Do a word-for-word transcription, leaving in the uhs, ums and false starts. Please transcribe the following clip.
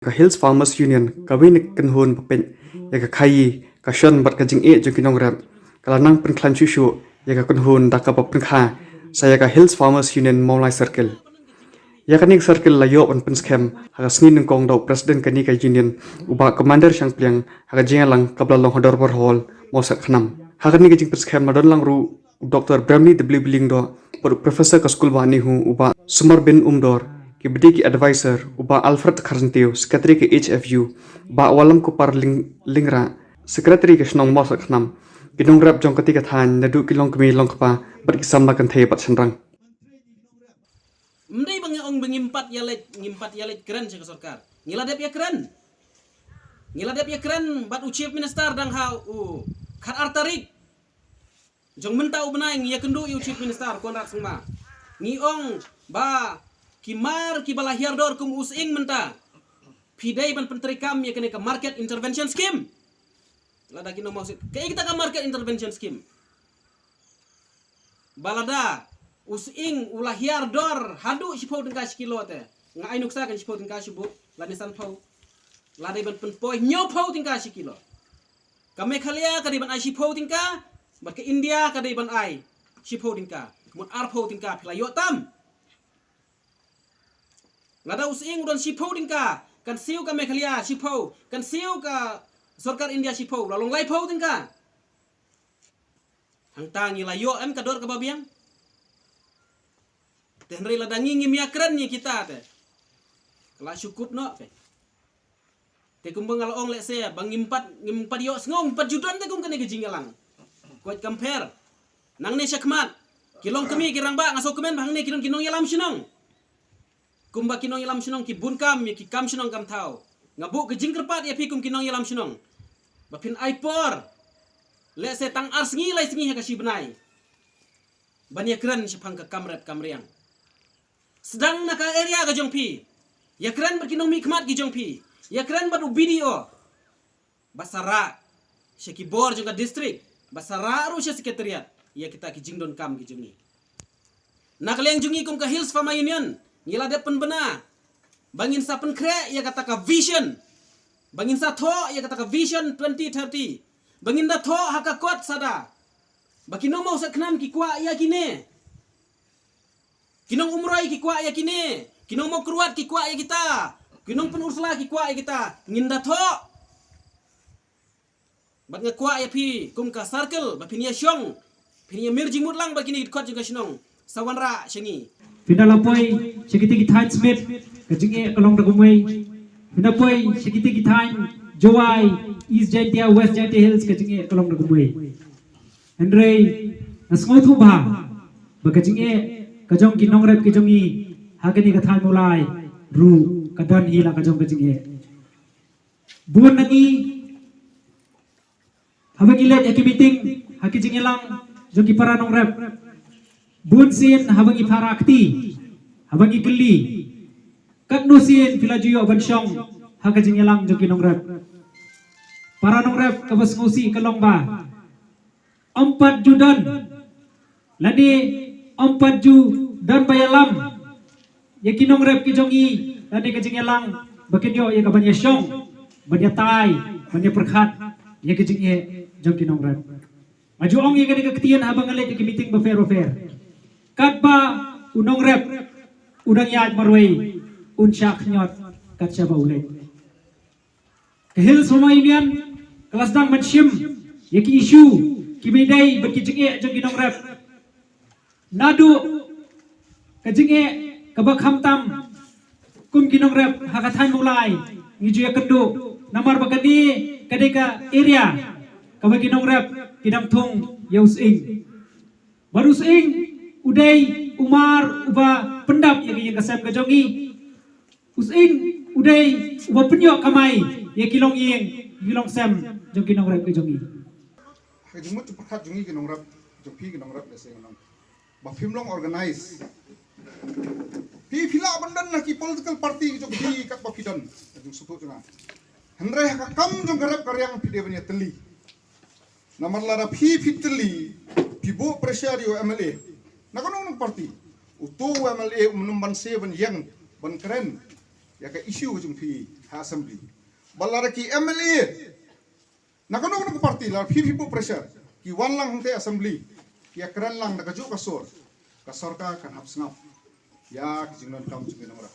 Ka Hills Farmers Union, kawei na ki kynhun ba peit ïa ka khaii, ka shon bad ka jingeh jong ki nongrep, ka la nang pynkhlaiñ shuh shuh ïa ka kynhun da kaba pynkha sa ïa ka Hills Farmers Union Mawlai Circle. Ïa kane ka circle la ïoh ban pynskhem ha ka sngi nyngkong da u president kane ka union, u Bah Commander Shangpliang, ha ka jingïalang kaba la long ha Dorbar Hall, Mawsakhnam. Ha kane ka jingpynskhem la don lang ruh u Doctor Bramley W Lyngdoh, bad u Professor ka skul bah NEHU, u Bah Sumarbin Umdor, kiba dei ki advisor, u Bah Alfred Kharjyntiew, Secretary ka H F U, Bah Wallamkupar Lyng-, Lyngrah, Secretary ka shnong Mawsakhnam, ki nongrep jong katei ka thaiñ, naduh ki longkmie longkpa bad ki samla kynthei bad shynrang. Ym dei ba ngi ong ba ngim pat ïaleit, ngim pat ïaleit kren sha ka sorkar. Ngi la dep ïakren. Ngi la dep ïakren bad u Chief Minister dang ha u khatar tarik jong mynta u bnai, ngi ïakynduh ïa u Chief Minister Conrad Sangma. Ngi ong ba ki mar kiba la hiar dor kum u sying mynta, phi dei ban pyntreikam ïa kane ka Market Intervention Scheme. Lada ki nongmawsiat, kaei kata ka Market Intervention Scheme? Ba lada u sying u la hiar dor haduh shiphew tyngka shi kilo te, nga ai nuksa kan shiphew tyngka shi buh, lane sanphew, la dei ban pynpoi hynñiewphew tyngka shi kilo. Ka Meghalaya ka dei ban ai shiphew tyngka, bad ka India ka dei ban ai shiphew tyngka. Mut arphew tyngka phi la ïoh tam. Lada u sying u don shiphew tyngka, kan siew ka Meghalaya shiphew, kan siew ka sorkar India shiphew, la long laiphew tyngka. Hangta ngi la ïoh em ka dor kaba biang? Te hynrei lada ngi ngim ïakren ïa kita te, ka la shu kut noh te. Te kumba nga la ong lehse ba ngim pat, ngim pat ïohsngew, ngim pat ju don te kum kane ka jingïalang. Koit kam pher. Nangne shakhmat, ki longkmie ki rangbah, nga sngewkmen ba hangne ki don ki nongïalam shnong. Kumba ki nongïalam shnong ki bun kam ïa ki kam shnong kam thaw, nga buh ka jingkyrpad ïa phi kum ki nongïalam shnong ba phin ai por lehse tang ar sngi lai sngi ha ka shi bnai ban ïakren shaphang ka kam rep kam riang. Sdang na ka area ka jong phi, ïakren bad ki nongmihkhmat ki jong phi, ïakren bad u B D O, ba sa rah sha ki bor jong ka district, ba sa rah ruh sha secretariat ïa kita ki jingdonkam ki jong ngi. Na ka liang jong ngi kum ka Hills Farmer Union, ngi la dep pynbna ba ngin sa pynkhreh ïa kata ka vision, ba ngin sa thoh ïa kata ka vision twenty thirty, ba ngin da thoh ha ka kot sada ba ki nongmawsiat khnam ki kwah ïa kine, ki nong Umroi ki kwah ïa kine, ki nong Mawkyrwat ki kwah ïa kita, ki nong Pynursla ki kwah ïa kita, ngin da thoh. Bad nga kwah ïa phi kum ka circle ba phin ïa shong, phin ïa mir jingmut lang ba kine ki dkhot jong ka shnong sa wanrah sha ngi. Phin da la poi sha kiti ki thaiñ Smit, ka jingeh ka long da kumwei. Phin da poi sha kiti ki thaiñ Jowai, East Jaintia, West Jaintia Hills, ka jingeh ka long da kumwei. Hynrei nga sngewthuh bha ba ka jingeh ka jong ki nongrep ki jong ngi ha kane ka thaiñ Mawlai ruh ka don hi la ka jong ka jingeh. Bun na ngi haba ngi leit ha ki meeting, ha ki jingïalang jong ki para nongrep, bun sien haba ngi para kti, haba ngi kylli, katno sien phi la ju ïoh ban shong ha ka jingïalang jong ki nongrep? Para nongrep kaba sngewsih ka long ba ym pat ju don, lane ym pat ju don ba ïalam ïa ki nongrep ki jong ngi lane ka jingïalang ba kin ïoh ïa ka ban ïa shong, ban ïa tai, ban ïa pyrkhat ïa ka jingeh jong ki nongrep. Nga ju ong ïa kane ka ktien haba nga leit ïa ki meeting bapher bapher, katba u nongrep u dang ïaid marwei, un shah khñiot kat shaba u leit. Ka Hills Farmer Union ka la sdang ban shim ïa ki issue kiba ïadei bad ki jingeh jong ki nongrep. Naduh ka jingeh kaba khamtam kum ki nongrep ha ka thaiñ Mawlai ngi ju ïakynduh, namar ba kane ka dei ka area kaba ki nongrep ki dang thung ïa u sying. Bad u sying u dei u mar uba pyndap ïa ka ïing ka sem ka jong ngi. U sying u dei uba pynïoh kamai ïa ki longïing ki longsem jong ki nongrep ka jong ngi. Ha ka jingmut jingpyrkhat jong ngi ki nongrep, jong phi ki nongrep, lehse ngan ong ba phim long organize. Phi, phi lah ban don na ki political party ki jong phi katba phi don, ka jingsngewthuh jong nga. Hynrei ha ka kam jong ka rep ka riang phi dei ban ïatylli. Namar lada phi, phi tylli, phi buh pressure ïa u M L A na kano kano party, uto u M L A um nym banse ban ïeng ban kren. ïa ka issue ka jong phi ha assembly. Ba lada ki M L A na kano kano ka party, lada phi phi put pressure, ki wan lang hangta assembly, ki ïakren lang da kajuh ka sur, ka sorkar kan hap sngap ïa ki jingdonkam jong ki nongrep.